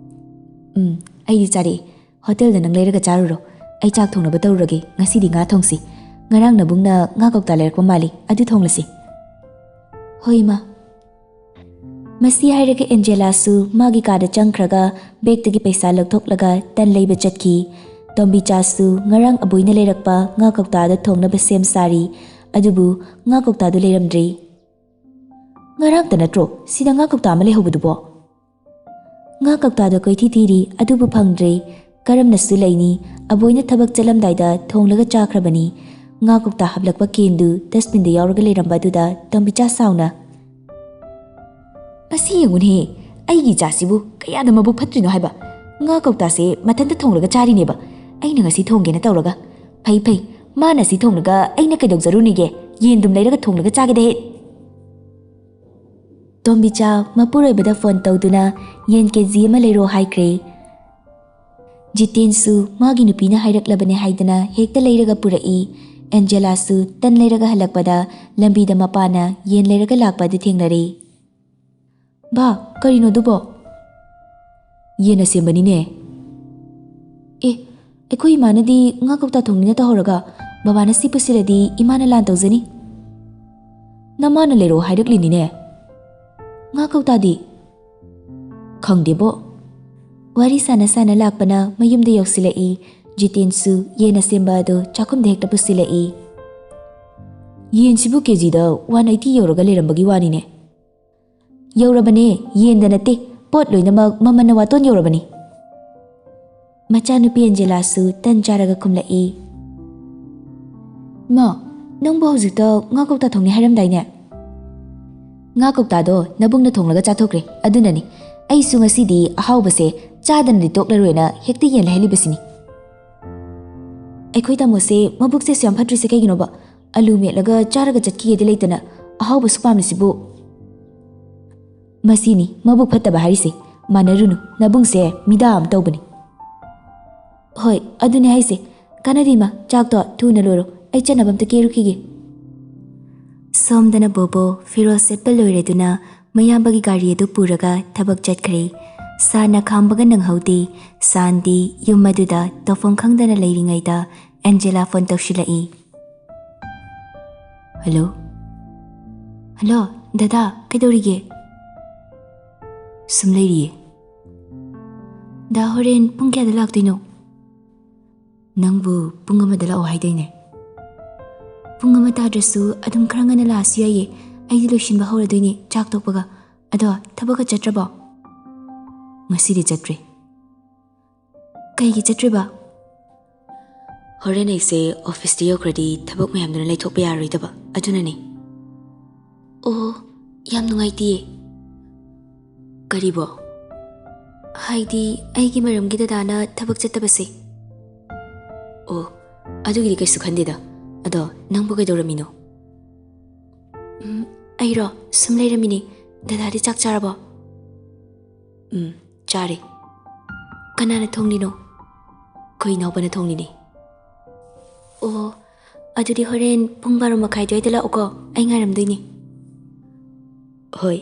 "ꯎꯝ, ꯑꯩꯗꯤ ꯆꯥꯔꯛꯑꯦ꯫ ꯍꯣꯇꯦꯜꯗ ꯅꯪ ꯂꯩꯔꯒ ꯆꯥꯔꯨꯔꯣ꯫ ꯑꯩ ꯆꯥꯛ ꯊꯣꯡꯅꯕ ꯇꯧꯔꯨꯔꯒꯦ꯫ ꯉꯁꯤꯗꯤ ꯉꯥ ꯊꯣꯡꯁꯤ꯫ ꯉꯔꯥꯡ ꯅꯕꯨꯡꯅ ꯉꯥ ꯀꯧꯇꯥ ꯂꯩꯔꯛꯄ ꯃꯥꯜꯂꯤ, ꯑꯗꯨ ꯊꯣꯡꯂꯁꯤ꯫" "ꯍꯣꯏ ꯏꯃꯥ꯫" ꯃꯁꯤ ꯍꯥꯏꯔꯒ ꯑꯦꯟꯖꯦꯂꯥꯁꯨ ꯃꯥꯒꯤ ꯀꯥꯗ ꯆꯪꯈ꯭ꯔꯒ ꯕꯦꯒꯇꯒꯤ ꯄꯩꯁꯥ ꯂꯧꯊꯣꯛꯂꯒ ꯇꯟ ꯂꯩꯕ ꯆꯠꯈꯤ꯫ ꯇꯣꯝꯕꯤꯆꯥꯁꯨ ꯉꯔꯥꯡ ꯑꯕꯣꯏꯅ ꯂꯩꯔꯛꯄ ꯉꯥ ꯀꯧꯇꯥꯗ ꯊꯣꯡꯅꯕ ꯁꯦꯝ ꯁꯥꯔꯤ꯫ ꯑꯗꯨꯕꯨ ꯉꯥ ꯀꯧꯇꯥꯗꯨ ꯂꯩꯔꯝꯗ꯭ꯔꯦ꯫ "ꯉꯔꯥꯡꯇ ꯅꯠꯇ꯭ꯔꯣ ꯁꯤꯗ ꯉꯥ ꯀꯧꯇꯥ ꯑꯃ ꯂꯩꯍꯧꯕꯗꯨꯕꯣ?" ꯉꯥ ꯀꯧꯇꯥꯗꯣ ꯀꯣꯏꯊꯤ ꯊꯤꯔꯤ, ꯑꯗꯨꯕꯨ ꯐꯪꯗ꯭ꯔꯦ꯫ ꯀꯔꯝꯅꯁꯨ ꯂꯩꯅꯤ? ꯑꯕꯣꯏꯅ ꯊꯕꯛ ꯆꯠꯂꯝꯗꯥꯏꯗ ꯊꯣꯡꯂꯒ ꯆꯥꯈ꯭ꯔꯕꯅꯤ꯫ ꯉꯥ ꯀꯧꯇꯥ ꯍꯥꯞꯂꯛꯄ ꯀꯦꯟꯗꯨ ꯗꯁꯕꯤꯟꯗ ꯌꯥꯎꯔꯒ ꯂꯩꯔꯝꯕ ꯑꯗꯨꯗ ꯇꯣꯝꯕꯤꯆꯥ ꯁꯥꯎꯅ, "ꯃꯁꯤ ꯌꯦꯡꯉꯨꯅꯦꯍꯦ, ꯑꯩꯒꯤ ꯏꯆꯥꯁꯤꯕꯨ ꯀꯌꯥꯗ ꯃꯕꯨꯛ ꯐꯠꯇ꯭ꯔꯤꯅꯣ ꯍꯥꯏꯕ꯫ ꯉꯥ ꯀꯧꯇꯥꯁꯦ ꯃꯊꯟꯇ ꯊꯣꯡꯂꯒ ꯆꯥꯔꯤꯅꯦꯕ꯫ ꯑꯩꯅ ꯉꯁꯤ ꯊꯣꯡꯒꯦꯅ ꯇꯧꯔꯒ꯫ ꯐꯩ ꯐꯩ, ꯃꯥꯅ ꯁꯤ ꯊꯣꯡꯂꯒ ꯑꯩꯅ ꯀꯩꯗꯧꯖꯔꯨꯅꯤꯒꯦ? ꯌꯦꯟꯗꯨꯝ ꯂꯩꯔꯒ ꯊꯣꯡꯂꯒ ꯆꯥꯒꯦꯗ ꯍꯦ꯫ ꯇꯣꯝꯕꯤꯆꯥ ꯃꯄꯨꯔꯣꯏꯕꯗ ꯐꯣꯟ ꯇꯧꯗꯨꯅ ꯌꯦꯟ ꯀꯦ ꯖꯤ ꯑꯃ ꯂꯩꯔꯣ ꯍꯥꯏꯈ꯭ꯔꯦ꯫ ꯖꯤꯇꯦꯟꯁꯨ ꯃꯥꯒꯤ ꯅꯨꯄꯤꯅ ꯍꯥꯏꯔꯛꯂꯕꯅꯦ ꯍꯥꯏꯗꯅ ꯍꯦꯛꯇ ꯂꯩꯔꯒ ꯄꯨꯔꯛꯏ꯫ ꯑꯦꯟꯖꯦꯂꯥꯁꯨ ꯇꯟ ꯂꯩꯔꯒ ꯍꯜꯂꯛꯄꯗ ꯂꯝꯕꯤꯗ ꯃꯄꯥꯅ ꯌꯦꯟ ꯂꯩꯔꯒ ꯂꯥꯛꯄ ꯑꯗꯨ ꯊꯦꯡꯅꯔꯦ꯫ "ꯕꯥ, ꯀꯔꯤꯅꯣ ꯑꯗꯨꯕꯣ?" "ꯌꯦꯟ ꯑꯁꯦꯝꯕꯅꯤꯅꯦ꯫" "ꯑꯦ, ꯑꯩꯈꯣꯏ ꯏꯃꯥꯅꯗꯤ ꯉꯥ ꯀꯧꯇꯥ ꯊꯣꯡꯅꯤꯅ ꯇꯧꯍꯧꯔꯒ ꯕꯕꯥꯅ ꯁꯤ ꯄꯨꯁꯤꯜꯂꯗꯤ ꯏꯃꯥꯅ ꯂꯥꯟ ꯇꯧꯖꯅꯤ꯫" "ꯅꯃꯥꯅ ꯂꯩꯔꯛꯑꯣ ꯍꯥꯏꯔꯛꯂꯤꯅꯤꯅꯦ꯫ ꯉꯥ ꯀꯧꯇꯥꯗꯤ?" "ꯈꯪꯗꯦꯕꯣ꯫" ꯋꯥꯔꯤ ꯁꯥꯟꯅ ꯁꯥꯟꯅ ꯂꯥꯛꯄꯅ ꯃꯌꯨꯝꯗ ꯌꯧꯁꯤꯜꯂꯛꯏ꯫ ꯖꯤꯇꯦꯟꯁꯨ ꯌꯦꯟ ꯑꯁꯦꯝꯕ ꯑꯗꯨ ꯆꯥꯛꯈꯨꯝꯗ ꯍꯦꯛꯇ ꯄꯨꯁꯤꯜꯂꯛꯏ꯫ "ꯌꯦꯟꯁꯤꯕꯨ ꯀꯦ ꯖꯤꯗ ꯋꯥꯟ ꯑꯩꯠꯇꯤ ꯌꯧꯔꯒ ꯂꯩꯔꯝꯕꯒꯤ ꯋꯥꯅꯤꯅꯦ꯫" "ꯌꯧꯔꯕꯅꯦ, ꯌꯦꯟꯗ ꯅꯠꯇꯦ, ꯄꯣꯠ ꯂꯣꯏꯅꯃꯛ ꯃꯃꯜꯅ ꯋꯥꯇꯣꯟ ꯌꯧꯔꯕꯅꯤ꯫" ꯃꯆꯥꯅꯨꯄꯤ ꯑꯦꯟꯖꯦꯂꯥꯁꯨ ꯇꯟ ꯆꯥꯔꯒ ꯈꯨꯝꯂꯛꯏ꯫ "ꯃꯥ, ꯅꯪꯕꯨ ꯍꯧꯖꯤꯛꯇ ꯉꯥ ꯀꯧꯇꯥ ꯊꯣꯡꯅꯤ ꯍꯥꯏꯔꯝꯗꯥꯏꯅꯦ?" "ꯉꯥ ꯀꯧꯇꯥꯗꯣ ꯅꯕꯨꯡꯅ ꯊꯣꯡꯂꯒ ꯆꯥꯊꯣꯛꯈ꯭ꯔꯦ, ꯑꯗꯨꯅꯅꯤ꯫ ꯑꯩꯁꯨ ꯉꯁꯤꯗꯤ ꯑꯍꯥꯎꯕꯁꯦ ꯆꯥꯗꯅꯗꯤ ꯇꯣꯛꯂꯔꯣꯏꯅ ꯍꯦꯛꯇ ꯌꯦꯟ ꯂꯩꯍꯜꯂꯤꯕꯁꯤꯅꯤ꯫" "ꯑꯩꯈꯣꯏ ꯇꯥꯃꯣꯁꯦ ꯃꯕꯨꯛꯁꯦ ꯑꯁꯨꯛ ꯌꯥꯝ ꯐꯠꯇ꯭ꯔꯤꯁꯦ ꯀꯩꯒꯤꯅꯣꯕ? ꯑꯂꯨ ꯃꯦꯠꯂꯒ ꯆꯥꯔꯒ ꯆꯠꯈꯤꯒꯦꯗꯤ ꯂꯩꯇꯅ ꯑꯍꯥꯎꯕꯁꯨ ꯄꯥꯝꯃꯤꯁꯤꯕꯨ?" "ꯃꯁꯤꯅꯤ ꯃꯕꯨꯛ ꯐꯠꯇꯕ ꯍꯥꯏꯔꯤꯁꯦ꯫ ꯃꯥꯟꯅꯔꯨꯅꯨ, ꯅꯕꯨꯡꯁꯦ ꯃꯤꯗꯥ ꯑꯃ ꯇꯧꯕꯅꯤ꯫" "ꯍꯣꯏ, ꯑꯗꯨꯅꯦ ꯍꯥꯏꯁꯦ꯫ ꯀꯥꯟꯅꯗꯦ ꯏꯃꯥ, ꯆꯥꯛꯇꯣ ꯊꯨꯅ ꯂꯣꯏꯔꯣ, ꯑꯩ ꯆꯠꯅꯕ ꯑꯝꯇ ꯀꯦꯔꯨꯈꯤꯒꯦ꯫" ꯁꯣꯝꯗꯅ ꯕꯣꯕꯣ ꯐꯤꯔꯣꯜ ꯁꯦꯠꯄ ꯂꯣꯏꯔꯗꯨꯅ ꯃꯌꯥꯝꯕꯒꯤ ꯒꯥꯔꯤ ꯑꯗꯨ ꯄꯨꯔꯒ ꯊꯕꯛ ꯆꯠꯈ꯭ꯔꯦ꯫ ꯁꯥꯟꯅ ꯈꯥꯝꯕꯒ ꯅꯪꯍꯧꯗꯦ꯫ ꯁꯥꯟꯗꯤ ꯌꯨꯝ ꯑꯗꯨꯗ ꯇꯧꯐꯝ ꯈꯪꯗꯅ ꯂꯩꯔꯤꯉꯩꯗ ꯑꯦꯟꯖꯦꯂꯥ ꯐꯣꯟ ꯇꯧꯁꯤꯜꯂꯛꯏ꯫ "ꯍꯜꯂꯣ꯫" "ꯍꯜꯂꯣ, ꯗꯗꯥ, ꯀꯩꯗꯧꯔꯤꯒꯦ?" "ꯁꯨꯝ ꯂꯩꯔꯤꯌꯦ꯫" "ꯗꯥ ꯍꯣꯔꯦꯟ ꯄꯨꯡ ꯀꯌꯥꯗ ꯂꯥꯛꯇꯣꯏꯅꯣ?" "ꯅꯪꯕꯨ ꯄꯨꯡ ꯑꯃꯗ ꯂꯥꯛꯑꯣ ꯍꯥꯏꯗꯥꯏꯅꯦ?" "ꯄꯨꯡ ꯑꯃ ꯇꯥꯗ꯭ꯔꯁꯨ ꯑꯗꯨꯝ ꯈꯔ ꯉꯟꯅ ꯂꯥꯛꯑꯁꯨ ꯌꯥꯏꯌꯦ꯫ ꯑꯩꯗꯤ ꯂꯣꯏꯁꯤꯟꯕ ꯍꯧꯔꯗꯣꯏꯅꯦ ꯆꯥꯛ ꯇꯣꯛꯄꯒ꯫ ꯑꯗꯣ ꯊꯕꯛꯀ ꯆꯠꯇ꯭ꯔꯕꯣ?" "ꯉꯁꯤꯗꯤ ꯆꯠꯇ꯭ꯔꯦ꯫" "ꯀꯩꯒꯤ ꯆꯠꯇ꯭ꯔꯤꯕ?" "ꯍꯣꯔꯦꯟ ꯑꯩꯁꯦ ꯑꯣꯐꯤꯁꯇ ꯌꯧꯈ꯭ꯔꯗꯤ ꯊꯕꯛ ꯃꯌꯥꯝꯗꯨꯅ ꯂꯩꯊꯣꯛꯄ ꯌꯥꯔꯣꯏꯗꯕ, ꯑꯗꯨꯅꯅꯦ꯫" "ꯑꯣ, ꯌꯥꯝ ꯅꯨꯡꯉꯥꯏꯇꯤꯌꯦ꯫" "ꯀꯔꯤꯕꯣ?" "ꯍꯥꯏꯗꯤ ꯑꯩꯒꯤ ꯃꯔꯝꯒꯤ ꯗꯗꯥꯅ ꯊꯕꯛ ꯆꯠꯇꯕꯁꯦ꯫" ꯑꯣ, ꯑꯗꯨꯒꯤꯗꯤ ꯀꯩꯁꯨ ꯈꯟꯗꯦꯗ꯫ ꯑꯗꯣ ꯅꯪꯕꯨ ꯀꯩꯗꯧꯔꯝꯃꯤꯅꯣ? ꯎꯝ, ꯑꯩꯔꯣ? ꯁꯨꯝ ꯂꯩꯔꯝꯃꯤꯅꯦ꯫ ꯗꯗꯥꯗꯤ ꯆꯥꯛ ꯆꯥꯔꯕꯣ? ꯎꯝ, ꯆꯥꯔꯦ꯫ ꯀꯅꯥꯅ ꯊꯣꯡꯂꯤꯅꯣ? ꯑꯩꯈꯣꯏ ꯏꯅꯥꯎꯄꯥꯅ ꯊꯣꯡꯂꯤꯅꯦ꯫ ꯑꯣ, ꯑꯗꯨꯗꯤ ꯍꯣꯔꯦꯟ ꯄꯨꯡ ꯕꯥꯔꯣ ꯃꯈꯥꯏ ꯑꯗꯨꯋꯥꯏꯗ ꯂꯥꯛꯎꯀꯣ, ꯑꯩ ꯉꯥꯏꯔꯝꯗꯣꯏꯅꯦ꯫ ꯍꯣꯏ꯫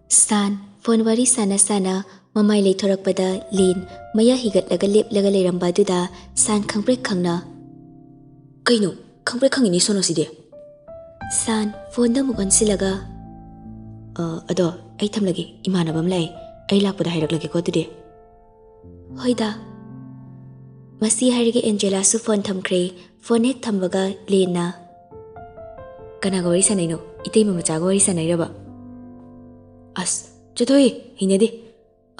ꯁꯥꯟ ꯐꯣꯟ ꯋꯥꯔꯤ ꯁꯥꯟꯅ ꯁꯥꯟꯅ ꯃꯃꯥꯏ ꯂꯩꯊꯣꯔꯛꯄꯗ ꯂꯦꯟ ꯃꯌꯥ ꯍꯤꯒꯠꯂꯒ ꯂꯦꯞꯂꯒ ꯂꯩꯔꯝꯕ ꯑꯗꯨꯗ ꯁꯥꯟ ꯈꯪꯄ꯭ꯔꯦꯛ ꯈꯪꯅ, "ꯀꯩꯅꯣ? ꯈꯪꯄ꯭ꯔꯦꯛ ꯈꯪꯉꯤꯅꯦ ꯁꯣꯅꯣꯁꯤꯗꯤ!" ꯁꯥꯟ ꯐꯣꯟꯗ ꯑꯃꯨꯛ ꯑꯣꯟꯁꯤꯜꯂꯒ, "ꯑ, ꯑꯗꯣ ꯑꯩ ꯊꯝꯂꯒꯦ, ꯏꯃꯥꯟꯅꯕ ꯑꯃ ꯂꯥꯛꯑꯦ, ꯑꯩ ꯂꯥꯛꯄꯗ ꯍꯥꯏꯔꯛꯂꯒꯦꯀꯣ ꯑꯗꯨꯗꯤ꯫" "ꯍꯣꯏꯗ꯫" ꯃꯁꯤ ꯍꯥꯏꯔꯒ ꯑꯦꯟꯖꯦꯂꯥꯁꯨ ꯐꯣꯟ ꯊꯝꯈ꯭ꯔꯦ꯫ ꯐꯣꯟ ꯍꯦꯛ ꯊꯝꯕꯒ ꯂꯦꯟꯅ, "ꯀꯅꯥꯒ ꯋꯥꯔꯤ ꯁꯥꯟꯅꯩꯅꯣ? ꯏꯇꯩꯃ ꯃꯆꯥꯒ ꯋꯥꯔꯤ ꯁꯥꯟꯅꯩꯔꯕ?" "ꯑꯁ, ꯆꯠꯊꯣꯛꯏ, ꯍꯩꯅꯗꯦ꯫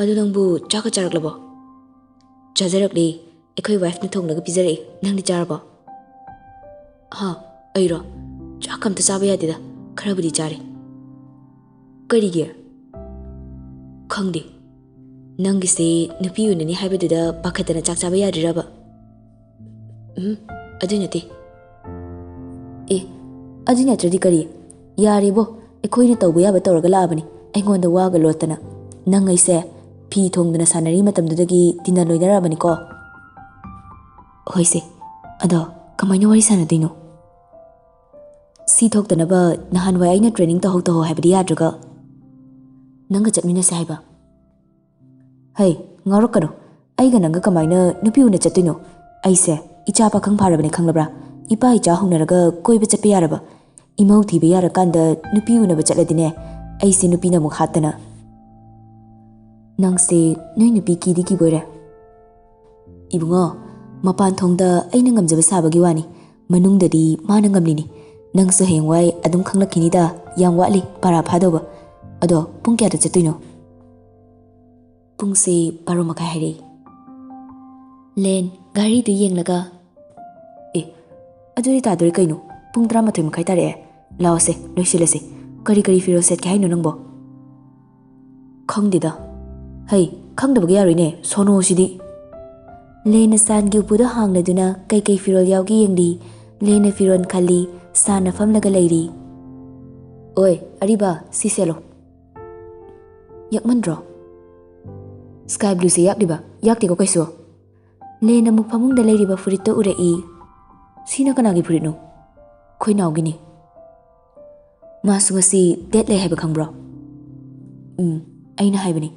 ꯑꯗꯨ ꯅꯪꯕꯨ ꯆꯥꯛꯀ ꯆꯥꯔꯛꯂꯕꯣ?" "ꯆꯥꯖꯔꯛꯂꯦ, ꯑꯩꯈꯣꯏ ꯋꯥꯏꯐꯅ ꯊꯣꯡꯂꯒ ꯄꯤꯖꯔꯛꯑꯦ꯫ ꯅꯪꯗꯤ ꯆꯥꯔꯕꯣ?" "ꯍꯥ, ꯑꯩꯔꯣ? ꯆꯥꯛꯀ ꯑꯝꯇ ꯆꯥꯕ ꯌꯥꯗꯦꯗ, ꯈꯔꯕꯨꯗꯤ ꯆꯥꯔꯦ꯫" "ꯀꯔꯤꯒꯤ?" "ꯈꯪꯗꯦ, ꯅꯪꯒꯤꯁꯦ ꯅꯨꯄꯤ ꯎꯅꯅꯤ ꯍꯥꯏꯕꯗꯨꯗ ꯄꯥꯈꯠꯇꯅ ꯆꯥꯛ ꯆꯥꯕ ꯌꯥꯗ꯭ꯔꯤꯔꯕ?" "ꯎꯝ, ꯑꯗꯨꯏ ꯅꯠꯇꯦ꯫" "ꯑꯦ, ꯑꯗꯨꯏ ꯅꯠꯇ꯭ꯔꯗꯤ ꯀꯔꯤ? ꯌꯥꯔꯦꯕꯣ, ꯑꯩꯈꯣꯏꯅ ꯇꯧꯕ ꯌꯥꯕ ꯇꯧꯔꯒ ꯂꯥꯛꯑꯕꯅꯤ, ꯑꯩꯉꯣꯟꯗ ꯋꯥꯒ ꯂꯣꯠꯇꯅ꯫ ꯅꯪ ꯑꯩꯁꯦ ꯐꯤ ꯊꯣꯡꯗꯅ ꯁꯥꯟꯅꯔꯤ ꯃꯇꯝꯗꯨꯗꯒꯤ ꯇꯤꯟꯅ ꯂꯣꯏꯅꯔꯛꯑꯕꯅꯤꯀꯣ꯫" "ꯍꯣꯏꯁꯦ, ꯑꯗꯣ ꯀꯃꯥꯏꯅ ꯋꯥꯔꯤ ꯁꯥꯟꯅꯗꯣꯏꯅꯣ?" "ꯁꯤ ꯊꯣꯛꯇꯅꯕ ꯅꯍꯥꯟꯋꯥꯏ ꯑꯩꯅ ꯇ꯭ꯔꯦꯅꯤꯡ ꯇꯧꯍꯧ ꯇꯧꯍꯧ ꯍꯥꯏꯕꯗꯤ ꯌꯥꯗ꯭ꯔꯒ?" "ꯅꯪꯒ ꯆꯠꯃꯤꯟꯅꯁꯦ ꯍꯥꯏꯕ?" "ꯍꯩ, ꯉꯥꯎꯔꯛꯀꯅꯨ꯫ ꯑꯩꯒ ꯅꯪꯒ ꯀꯃꯥꯏꯅ ꯅꯨꯄꯤ ꯎꯅ ꯆꯠꯇꯣꯏꯅꯣ? ꯑꯩꯁꯦ ꯏꯆꯥ ꯄꯥꯈꯪ ꯐꯥꯔꯕꯅꯦ, ꯈꯪꯂꯕ꯭ꯔꯥ? ꯏꯄꯥ ꯏꯆꯥ ꯍꯧꯅꯔꯒ ꯀꯣꯏꯕ ꯆꯠꯄ ꯌꯥꯔꯕ? ꯏꯃꯧ ꯊꯤꯕ ꯌꯥꯔꯀꯥꯟꯗ ꯅꯨꯄꯤ ꯎꯅꯕ ꯆꯠꯂꯗꯤꯅꯦ, ꯑꯩꯁꯦ ꯅꯨꯄꯤꯅ ꯑꯃꯨꯛ ꯍꯥꯠꯇꯅ꯫" "ꯅꯪꯁꯦ ꯅꯣꯏ ꯅꯨꯄꯤ ꯀꯤꯗꯤ ꯀꯤꯕꯣꯏꯔꯦ?" "ꯏꯕꯨꯡꯉꯣ, ꯃꯄꯥꯟ ꯊꯣꯡꯗ ꯑꯩꯅ ꯉꯝꯖꯕ ꯁꯥꯕꯒꯤ ꯋꯥꯅꯤ, ꯃꯅꯨꯡꯗꯗꯤ ꯃꯥꯅ ꯉꯝꯂꯤꯅꯤ꯫ ꯅꯪꯁꯨ ꯍꯌꯦꯡꯋꯥꯏ ꯑꯗꯨꯝ ꯈꯪꯂꯛꯈꯤꯅꯤꯗ, ꯌꯥꯝ ꯋꯥꯠꯂꯤ ꯄꯔꯥ ꯐꯥꯗꯧꯕ꯫ ꯑꯗꯣ ꯄꯨꯡ ꯀꯌꯥꯗ ꯆꯠꯇꯣꯏꯅꯣ?" "ꯄꯨꯡꯁꯦ ꯕꯥꯔꯣ ꯃꯈꯥꯏ ꯍꯥꯏꯔꯛꯏ꯫" ꯂꯦꯟ ꯘꯔꯤꯗꯨ ꯌꯦꯡꯂꯒ, "ꯑꯦ, ꯑꯗꯨꯗꯤ ꯇꯥꯗꯣꯔꯦ ꯀꯩꯅꯣ, ꯄꯨꯡ ꯇꯔꯥꯃꯥꯊꯣꯏ ꯃꯈꯥꯏ ꯇꯥꯔꯛꯑꯦ꯫ ꯂꯥꯛꯑꯣꯁꯦ, ꯂꯣꯏꯁꯤꯜꯂꯁꯦ꯫ ꯀꯔꯤ ꯀꯔꯤ ꯐꯤꯔꯣꯜ ꯁꯦꯠꯀꯦ ꯍꯥꯏꯅꯣ ꯅꯪꯕꯣ?" "ꯈꯪꯗꯦꯗ꯫" "ꯍꯩ, ꯈꯪꯗꯕꯒ ꯌꯥꯔꯣꯏꯅꯦ, ꯁꯣꯅꯣꯁꯤꯗꯤ!" ꯂꯦꯟꯅ ꯁꯥꯟꯒꯤ ꯎꯄꯨꯗꯣ ꯍꯥꯡꯂꯗꯨꯅ ꯀꯩꯀꯩ ꯐꯤꯔꯣꯜ ꯌꯥꯎꯒꯦ ꯌꯦꯡꯂꯤ꯫ ꯂꯦꯟꯅ ꯐꯤꯔꯣꯜ ꯈꯜꯂꯤ꯫ ꯁꯥꯟꯅ ꯐꯝꯂꯒ ꯂꯩꯔꯤ꯫ "ꯑꯣꯏ, ꯑꯔꯤꯕ, ꯁꯤ ꯁꯦꯠꯂꯣ꯫ ꯌꯥꯛꯃꯟꯗ꯭ꯔꯣ?" "ꯁ꯭ꯀꯥꯏ ꯕ꯭ꯂꯨꯁꯦ ꯌꯥꯛꯂꯤꯕ?" "ꯌꯥꯛꯇꯦꯀꯣ ꯀꯩꯁꯨ꯫" ꯂꯦꯟ ꯑꯃꯨꯛ ꯐꯃꯨꯡꯗ ꯂꯩꯔꯤꯕ ꯐꯨꯔꯤꯠꯇꯣ ꯎꯔꯛꯏ꯫ "ꯁꯤꯅ ꯀꯅꯥꯒꯤ ꯐꯨꯔꯤꯠꯅꯣ?" "ꯑꯩꯈꯣꯏ ꯅꯥꯎꯒꯤꯅꯤ꯫" "ꯃꯥꯁꯨ ꯉꯁꯤ ꯗꯦꯠ ꯂꯩ ꯍꯥꯏꯕ ꯈꯪꯕ꯭ꯔꯣ?" "ꯎꯝ, ꯑꯩꯅ ꯍꯥꯏꯕꯅꯤ꯫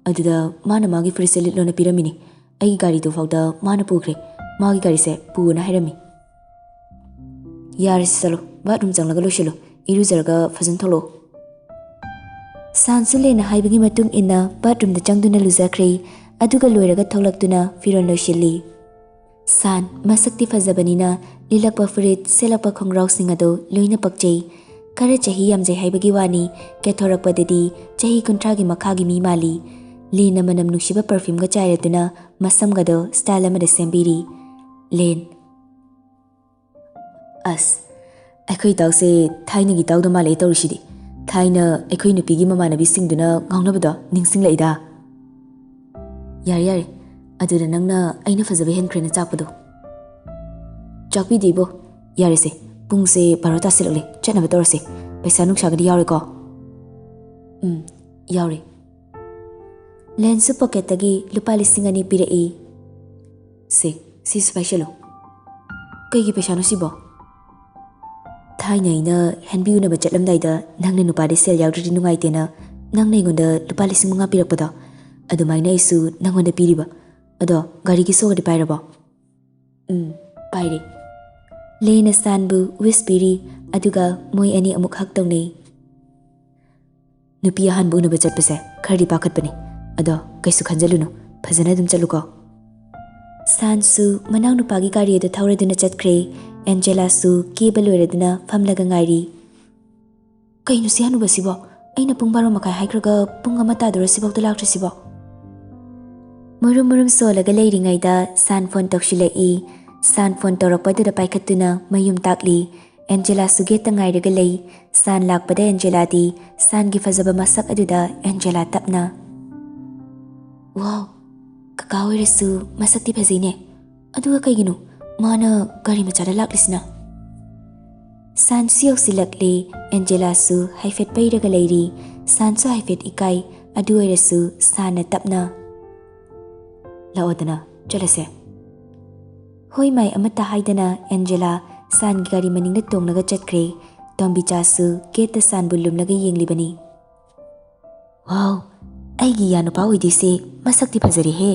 ꯑꯗꯨꯗ ꯃꯥꯅ ꯃꯥꯒꯤ ꯐꯨꯔꯤꯠꯁꯦ ꯂꯤꯠꯂꯣꯅ ꯄꯤꯔꯝꯃꯤꯅꯤ꯫ ꯑꯩꯒꯤ ꯒꯥꯔꯤꯗꯨ ꯐꯥꯎꯗ ꯃꯥꯅ ꯄꯨꯈ꯭ꯔꯦ꯫ ꯃꯥꯒꯤ ꯒꯥꯔꯤꯁꯦ ꯄꯨꯑꯣꯅ ꯍꯥꯏꯔꯝꯃꯤ꯫" "ꯌꯥꯔꯦꯁꯦ, ꯆꯠꯂꯣ꯫ ꯕꯥꯠꯔꯨꯝ ꯆꯪꯂꯒ ꯂꯣꯏꯁꯤꯜꯂꯨ꯫ ꯏꯔꯨꯖꯔꯒ ꯐꯖꯅ ꯊꯣꯛꯂꯛꯑꯣ꯫" ꯁꯥꯟꯁꯨ ꯂꯦꯟꯅ ꯍꯥꯏꯕꯒꯤ ꯃꯇꯨꯡ ꯏꯟꯅ ꯕꯥꯠꯔꯨꯝꯗ ꯆꯪꯗꯨꯅ ꯂꯨꯖꯈ꯭ꯔꯦ꯫ ꯑꯗꯨꯒ ꯂꯣꯏꯔꯒ ꯊꯣꯛꯂꯛꯇꯨꯅ ꯐꯤꯔꯣꯜ ꯂꯣꯏꯁꯤꯜꯂꯤ꯫ ꯁꯥꯟ ꯃꯁꯛꯇꯤ ꯐꯖꯕꯅꯤꯅ ꯂꯤꯠꯂꯛꯄ ꯐꯨꯔꯤꯠ, ꯁꯦꯠꯂꯛꯄ ꯈꯣꯡꯒ꯭ꯔꯥꯎꯁꯤꯡ ꯑꯗꯨ ꯂꯣꯏꯅ ꯄꯛꯆꯩ꯫ ꯈꯔ ꯆꯍꯤ ꯌꯥꯝꯖꯩ ꯍꯥꯏꯕꯒꯤ ꯋꯥꯅꯤ, ꯀꯦꯊꯣꯔꯛꯄꯗꯗꯤ ꯆꯍꯤ ꯀꯨꯟꯊ꯭ꯔꯥꯒꯤ ꯃꯈꯥꯒꯤ ꯃꯤ ꯃꯥꯜꯂꯤ꯫ ꯂꯦꯟꯅ ꯃꯅꯝ ꯅꯨꯡꯁꯤꯕ ꯄꯔꯐ꯭ꯌꯨꯝꯒ ꯆꯥꯏꯔꯗꯨꯅ ꯃꯁꯝꯒꯗꯣ ꯁ꯭ꯇꯥꯏꯜ ꯑꯃꯗ ꯁꯦꯝꯕꯤꯔꯤ꯫ ꯂꯦꯟ꯫ ꯑꯁ, ꯑꯩꯈꯣꯏ ꯏꯇꯥꯎꯁꯦ ꯊꯥꯏꯅꯒꯤ ꯏꯇꯥꯎꯗ ꯃꯥꯜꯂꯛꯑꯦ ꯇꯧꯔꯤꯁꯤꯗꯤ꯫ ꯊꯥꯏꯅ ꯑꯩꯈꯣꯏ ꯅꯨꯄꯤꯒꯤ ꯃꯃꯥꯟꯅꯕꯤꯁꯤꯡꯗꯨꯅ ꯉꯥꯎꯅꯕꯗꯣ ꯅꯤꯡꯁꯤꯡꯂꯛꯏꯗ꯫ ꯌꯥꯔꯦ, ꯌꯥꯔꯦ꯫ ꯑꯗꯨꯗ ꯅꯪꯅ ꯑꯩꯅ ꯐꯖꯕ ꯍꯦꯟꯈ꯭ꯔꯦꯅ ꯆꯥꯛꯄꯗꯣ꯫ ꯆꯥꯛꯄꯤꯗꯦ ꯏꯕꯣ꯫ ꯌꯥꯔꯦꯁꯦ, ꯄꯨꯡꯁꯦ ꯕꯥꯔꯣ ꯇꯥꯁꯤꯜꯂꯛꯂꯦ꯫ ꯆꯠꯅꯕ ꯇꯧꯔꯁꯦ꯫ ꯄꯩꯁꯥ ꯅꯨꯡꯁꯥꯒꯗꯤ ꯌꯥꯎꯔꯦꯀꯣ? ꯎꯝ, ꯌꯥꯎꯔꯦ꯫ ꯂꯦꯟꯁꯨ ꯄꯣꯀꯦꯠꯇꯒꯤ ꯂꯨꯄꯥ ꯂꯤꯁꯤꯡ ꯑꯅꯤ ꯄꯤꯔꯛꯏ꯫ "ꯁꯦ, ꯁꯤꯁꯨ ꯄꯥꯏꯁꯜꯂꯨ꯫" "ꯀꯩꯒꯤ ꯄꯩꯁꯥꯅꯣ ꯁꯤꯕꯣ?" "ꯊꯥꯏꯅ ꯑꯩꯅ ꯍꯦꯟꯕꯤ ꯎꯅꯕ ꯆꯠꯂꯝꯗꯥꯏꯗ ꯅꯪꯅ ꯅꯨꯄꯥꯗꯤ ꯁꯦꯜ ꯌꯥꯎꯗ꯭ꯔꯗꯤ ꯅꯨꯡꯉꯥꯏꯇꯦꯅ ꯅꯪꯅ ꯑꯩꯉꯣꯟꯗ ꯂꯨꯄꯥ ꯂꯤꯁꯤꯡ ꯃꯉꯥ ꯄꯤꯔꯛꯄꯗꯣ, ꯑꯗꯨꯃꯥꯏꯅ ꯑꯩꯁꯨ ꯅꯪꯉꯣꯟꯗ ꯄꯤꯔꯤꯕ꯫ ꯑꯗꯣ ꯒꯥꯔꯤꯒꯤ ꯁꯣꯒꯗꯤ ꯄꯥꯏꯔꯕꯣ?" "ꯎꯝ, ꯄꯥꯏꯔꯦ꯫" ꯂꯦꯟꯅ ꯁꯥꯟꯕꯨ ꯋꯤꯁ ꯄꯤꯔꯤ, ꯑꯗꯨꯒ ꯃꯣꯏ ꯑꯅꯤ ꯑꯃꯨꯛ ꯍꯛ ꯇꯧꯅꯩ꯫ "ꯅꯨꯄꯤ ꯑꯍꯥꯟꯕ ꯎꯅꯕ ꯆꯠꯄꯁꯦ ꯈꯔꯗꯤ ꯄꯥꯈꯠꯄꯅꯤ, ꯑꯗꯣ ꯀꯩꯁꯨ ꯈꯟꯖꯜꯂꯨꯅꯨ, ꯐꯖꯅ ꯑꯗꯨꯝ ꯆꯠꯂꯨꯀꯣ꯫" ꯁꯥꯟꯁꯨ ꯃꯅꯥꯎꯅꯨꯄꯥꯒꯤ ꯒꯥꯔꯤ ꯑꯗꯨ ꯊꯧꯔꯗꯨꯅ ꯆꯠꯈ꯭ꯔꯦ꯫ ꯑꯦꯟꯖꯦꯂꯥꯁꯨ ꯀꯦꯕ ꯂꯣꯏꯔꯗꯨꯅ ꯐꯝꯂꯒ ꯉꯥꯏꯔꯤ꯫ "ꯀꯩꯅꯣ ꯁꯤ ꯍꯅꯨꯕꯁꯤꯕꯣ? ꯑꯩꯅ ꯄꯨꯡ ꯕꯥꯔꯣ ꯃꯈꯥꯏ ꯍꯥꯏꯈ꯭ꯔꯒ ꯄꯨꯡ ꯑꯃ ꯇꯥꯗꯣꯔꯁꯤꯐꯥꯎꯗ ꯂꯥꯛꯇ꯭ꯔꯤꯁꯤꯕꯣ?" ꯃꯨꯔꯨꯝ ꯃꯨꯔꯨꯝ ꯁꯣꯜꯂꯒ ꯂꯩꯔꯤꯉꯩꯗ ꯁꯥꯟ ꯐꯣꯟ ꯇꯧꯁꯤꯜꯂꯛꯏ꯫ ꯁꯥꯟ ꯐꯣꯟ ꯇꯧꯔꯛꯄꯗꯨꯗ ꯄꯥꯏꯈꯠꯇꯨꯅ ꯃꯌꯨꯝ ꯇꯥꯛꯂꯤ꯫ ꯑꯦꯟꯖꯦꯂꯥꯁꯨ ꯒꯦꯠꯇ ꯉꯥꯏꯔꯒ ꯂꯩ꯫ ꯁꯥꯟ ꯂꯥꯛꯄꯗ ꯑꯦꯟꯖꯦꯂꯥꯗꯤ ꯁꯥꯟꯒꯤ ꯐꯖꯕ ꯃꯁꯛ ꯑꯗꯨꯗ ꯑꯦꯟꯖꯦꯂꯥ ꯇꯞꯅ, "ꯋꯥꯎ, ꯀ-, ꯀꯥ ꯑꯣꯏꯔꯁꯨ ꯃꯁꯛꯇꯤ ꯐꯖꯩꯅꯦ꯫ ꯑꯗꯨꯒ ꯀꯩꯒꯤꯅꯣ ꯃꯥꯅ ꯒꯥꯔꯤ ꯃꯆꯥꯗ ꯂꯥꯛꯂꯤꯁꯤꯅ? ꯁꯥꯟꯁꯨ ꯌꯧꯁꯤꯜꯂꯛꯂꯦ꯫ ꯑꯦꯟꯖꯦꯂꯥꯁꯨ ꯍꯥꯏꯐꯦꯠ ꯄꯩꯔꯒ ꯂꯩꯔꯤ꯫ ꯁꯥꯟꯁꯨ ꯍꯥꯏꯐꯦꯠ ꯏꯀꯥꯏ꯫ ꯑꯗꯨ ꯑꯣꯏꯔꯁꯨ ꯁꯥꯟꯅ ꯇꯞꯅ, "ꯂꯥꯛꯑꯣꯗꯅ, ꯆꯠꯂꯁꯦ꯫" ꯍꯣꯏ ꯃꯥꯏ ꯑꯃꯠꯇ ꯍꯥꯏꯗꯅ ꯑꯦꯟꯖꯦꯂꯥ ꯁꯥꯟꯒꯤ ꯒꯥꯔꯤ ꯃꯅꯤꯡꯗ ꯇꯣꯡꯂꯒ ꯆꯠꯈ꯭ꯔꯦ꯫ ꯇꯣꯝꯕꯤꯆꯥꯁꯨ ꯒꯦꯠꯇ ꯁꯥꯟꯕꯨ ꯂꯨꯝꯂꯒ ꯌꯦꯡꯂꯤꯕꯅꯤ꯫ "ꯋꯥꯎ, ꯑꯩꯒꯤ ꯏꯌꯥ ꯅꯨꯄꯥ ꯑꯣꯏꯗꯣꯏꯁꯦ ꯃꯁꯛꯇꯤ ꯐꯖꯔꯦꯍꯦ꯫